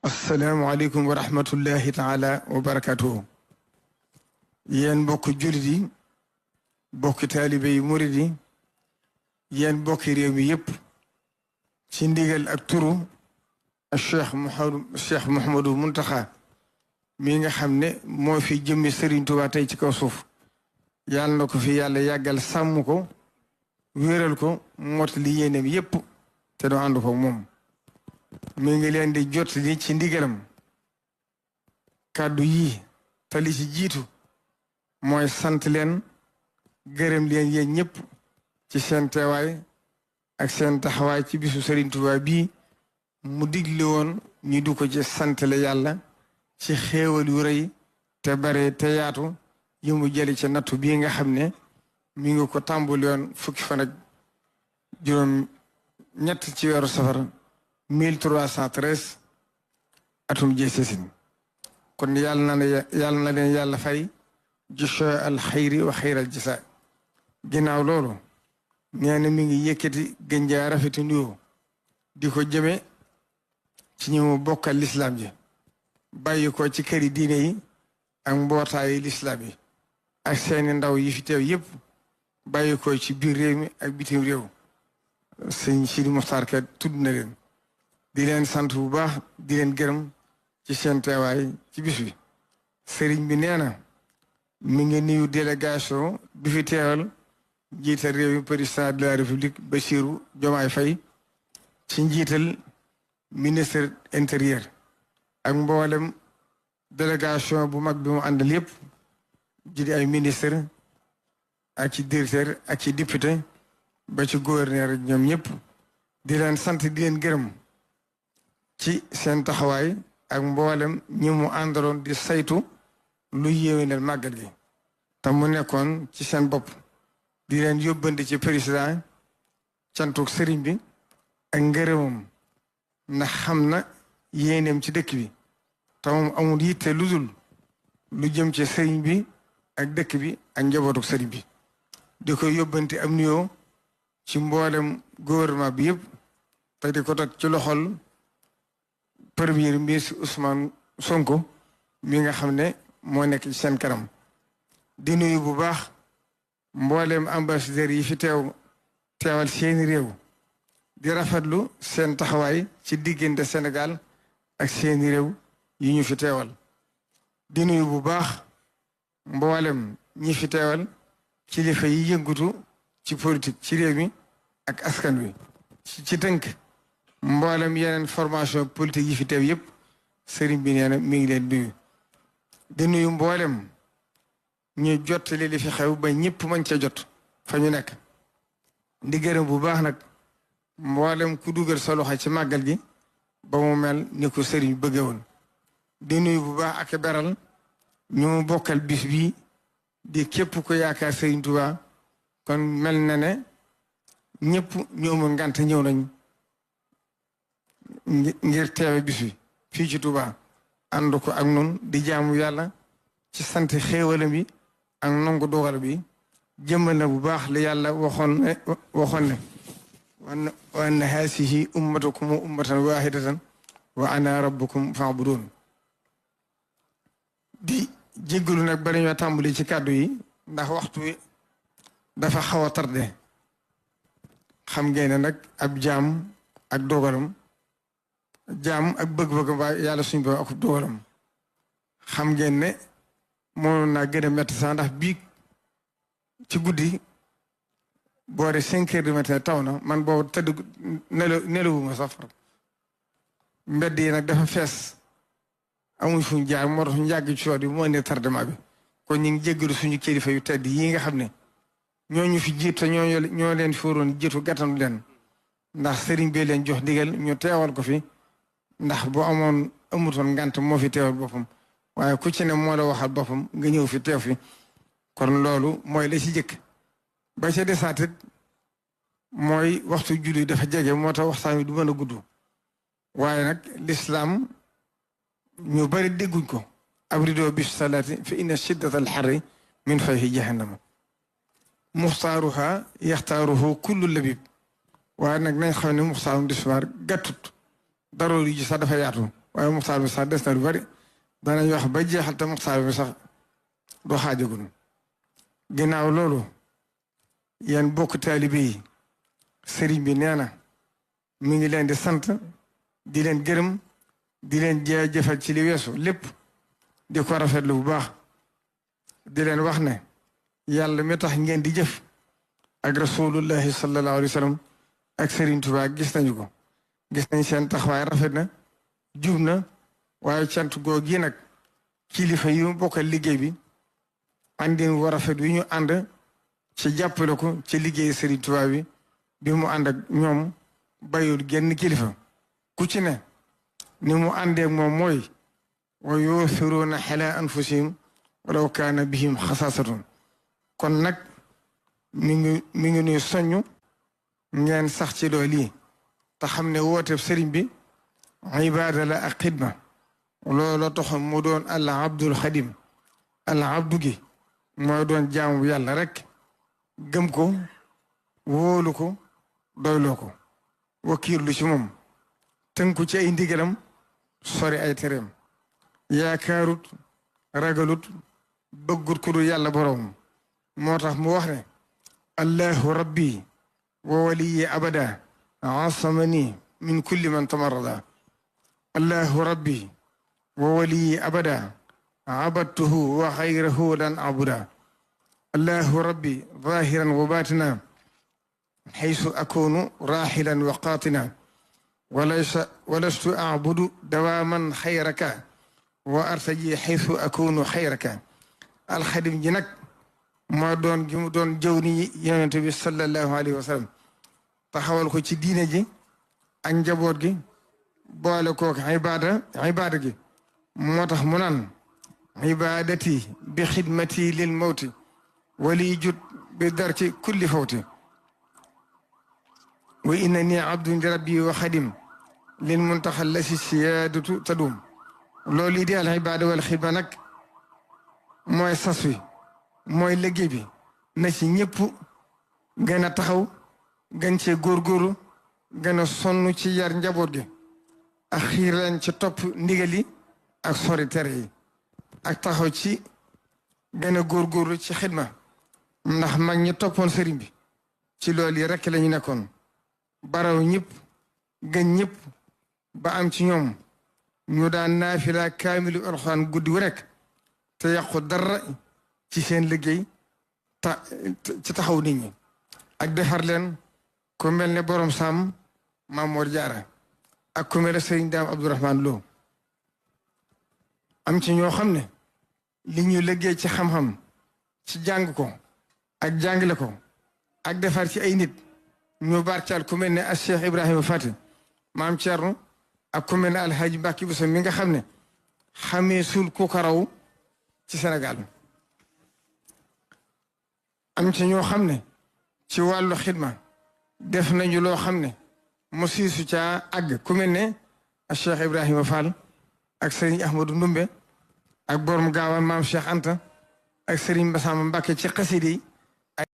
asalaamaaleykum wa rahmatullahi taala wa barakatuhu yéen mbokki jullit yi bokki taalibe yi murid yi yéen mbokki réew mi yëpp ci ndigal ak turu Cheikh Mouhamadou Mountakha mi nga xam ne moo fi jëmmi Serigne Touba tey ci kaw suuf yàlla na ko fi yàlla yàggal sàmm ko wéeral ko mottali yéeneem yëpp te doo ànd ko moom mi ngi leen di jottali ci ndigalam kàddu yii te li ci jiitu mooy sant leen gërëm leen yéen ñëpp ci seen teewaay ak seen taxawaay ci bisu Serigne Touba bii mu digle woon ñu du ko ci santale yàlla ci xéewal yu rëy te bare te yaatu yi mu jëli ci nattu bii nga xam ne mi ngi ko tàmbali woon fukki fan ak juróom ñett ci weeru safar 1313 atum jeesesin kon yàlla na leen yàlla fay jasa al xayri wa xayral jasa ginnaaw loolu nee na mi ngi yëkkati gën jaa rafeti nuyoo di ko jëme ci ñi mu bokkal lislaam ji bàyyi ko ci këri diine yi ak mbootaayu lislaam yi ak seeni ndaw yi fi teew yëpp bàyyi ko ci biir réew mi ak bitim réew sëñ Sidi Muxtaar Ka tudd na leen di leen sant bu baax di leen gërëm ci seen teewaay ci bis bi sëriñ bi nee na mi ngi nuyu délégation bi fi teewal njiital réew mi président de la république Bassirou Diomaye Faye ci njiital ministre intérieur ak mboolem délégation bu mag bi mu àndal yëpp ji ay ministre ak ci directeur ak ci député ba ci gouverneur ñoom ñëpp di leen sant di leen gërëm ci seen taxawaay ak mboolem ñi mu àndaloon di saytu lu yéwénal màggal gi te mu nekkoon ci seen bopp di leen yóbbandi ci président cantuk sëriñ bi ak ngërëmam ndax xam na yéeneem ci dëkk bi te moom amul yitte lu dul lu jëm ci sëriñ bi ak dëkk bi ak njabootuk sëriñ bi di ko yóbbanti am nuyoo ci mboolem gouvernement bi yëpp te di ko teg ci loxol premier ministre Ousmane Sonko mi nga xam ne moo nekk ci seen kanam di nuyu bu baax mboolem ambassadeurs yi fi teewal seeni réew di rafetlu seen taxawaay ci diggante Sénégal ak seeni réew yi ñu fi teewal di nuyu bu baax mboolem ñi fi teewal kilifa yi yëngutu ci politique ci réew mi ak askan wi ci tënk mboolem yeneen formation politique yi fi teew yëpp sëriñ bi nee na mi ngi leen nuyu di nuyu mboolem ñu jottali li fi xew ba ñëpp mën ca jot fa ñu nekk di gërëm bu baax nag mboolem ku dugal sa loxo ci màggal gi ba mu mel ni ko sëriñ bëgge woon di nuyu bu baax ak beral ñu mu bokkal bis bii di képp ko yaakaar sëriñ Touba kon mel na ne ñëpp ñu amul ngant ñëw nañ ngir teewe bis bi fii ci Touba ànd ko ak nun di jaamu yàlla ci sant xéewalam bi ak nangu dogal bi jëmmal na bu baax li yàlla waxoon ne wa anna haasihi ummatukum ummatan waahidatan wa ana rabbukum fa'budun di jéggalu nag bari ñoo tàmbali ci kàddu yi ndax waxtu wi dafa xaw a tardé xam ngeen ne nag ab jaam ak dogalam jaam ak bëgg-bëgg ba yàlla suñ bo ak dogalam xam ngeen ne mënoon naa gën a métti sax ndax bii ci guddi boore 5 heures du matin taw na man boobu tëdd nelawuma sax far mbedd yi nag dafa fees amuñ fuñ jaar moo tax ñu yàgg ci yoon bi moo indi tardement bi kon ñu ngi jéggalu suñu kilifa yu tedd yi nga xam ne ñooñu fi jiit te ñoo leen fi waroon jiitu gàttanu leen ndax sëriñ bi leen jox ndigal ñu teewal ko fi ndax bu amutoon ngant moo fi teewal boppam waaye ku ci ne moo la waxal boppam nga ñëw fi teew fi kon loolu mooy la ci jëkk ba ca desaatit mooy waxtu julli dafa jege moo tax waxtaan wi du mën a gudd waaye nag lislaam ñu bari dégguñ ko abrido bis salaati fa inna shiddata al xarri min fayhi jahannama muxtaaruha yaxtaaruhu kullu labib waaye nag nañ xam ne muxtaarum disfaar gàttut daroolu ji sax dafa yaatu waaye muxtaar bi sax des na lu bari danañ wax ba jeexal te muxtaar bi sax doo xaajagul. ginnaaw loolu yéen bokk taalibe yi sëriñ bi nee na mi ngi leen di sant di leen gërëm di leen jaajëfal ci li weesu lépp di ko rafetlu bu baax di leen wax ne yàlla mi tax ngeen di jëf ak rasulullahi sallallahu alayhi wa sallam ak Serigne Touba gis nañu ko gis nañ seen taxawaay rafet na jub na waaye cant goo gi nag kilifa yi mu bokkal liggéey bi àndin wu rafet wi ñu ànd ci jàppale ko ci liggéey Serigne Touba bi mu ànd ak ñoom bayul genn kilifa ku ci ne ni mu àndeek moom mooy wa yuuthiruuna ala anfusihim walaw kaana bihim xasaasatun kon nag mi ngi nuy soññ ngeen sax ci loolu yi te xam ne wooteeb sëriñ bi ibaada la ak xidma looloo taxoon mu doon al abdul xadim al abdu gi mooy doon jaamu yàlla rek gëm ko wóolu ko doyloo ko wakiirlu ci moom tënku ci ay ndigalam sori ay tereem yaakaarut ragalut bëggut ku dul yàlla boroom moo tax mu wax ne allahu rabbi wa waliyi abada asamani min kulli man tamarrada allahu rabbi wa waliyi abada abadtuhu wa xayrahu lan abuda allahu rabbi zahiran wa batina xaysu akunu raxilan wa qatina walastu abudu dawaman xayraka wa artaji xaysu akunu xayraka alxadim ji nag moo doon gi mu doon jëw ni yonent bi sallallahu alayhi wa sallam taxawal ko ci diine ji ak njaboot gi boole kook ibaada gi moo tax mu naan ibadati bi xidmati lil mawti wali jut bi darki kulli fawti wa innani abdun li rabbi wa xadim lil muntaxa lasi siyaadatu tadum loolu yi di al ibaada wal xidma nag mooy sas wi mooy liggéey bi na ci ñëpp gën a taxaw gën cee góorgóorlu gën a sonn ci yar njaboot gi ak xiir leen ci topp ndigal yi ak sori tere yi ak taxaw ci gën a góorgóorlu ci xidma ndax mag ñi toppoon sëriñ bi ci loolu yi rekk la ñu nekkoon baraw ñëpp gën ñëpp ba am ci ñoom ñu daan naafila kaamilu alxuraan guddi wu rekk te yàqu dara ci seen liggéey ci taxaw nit ñi ak defar leen ku mel ne borom Saam Maamoor Jaara ak ku mel ne Sëriñ Daam Abdourahman Lo am ci ñoo xam ne li ñu liggéey ci xam-xam ci jàng ko ak jàngale ko ak defar ci ay nit ñu barcaal ku mel ne ak Cheikh Ibrahima Fati maam Thierno ak ku mel ne Alhaji Mbacke Bousso mi nga xam ne xamee suul ku ko raw ci Sénégal am ci ñoo xam ne ci wàllu xidma def nañu loo xam ne mu siisu caa àgg ku mel ne ak Cheikh Ibrahima Fall ak Serigne Ahmadou Ndumbe ak borom gaawaan maam Cheikh Anta ak Serigne Bassama Mbacke ci xasida yi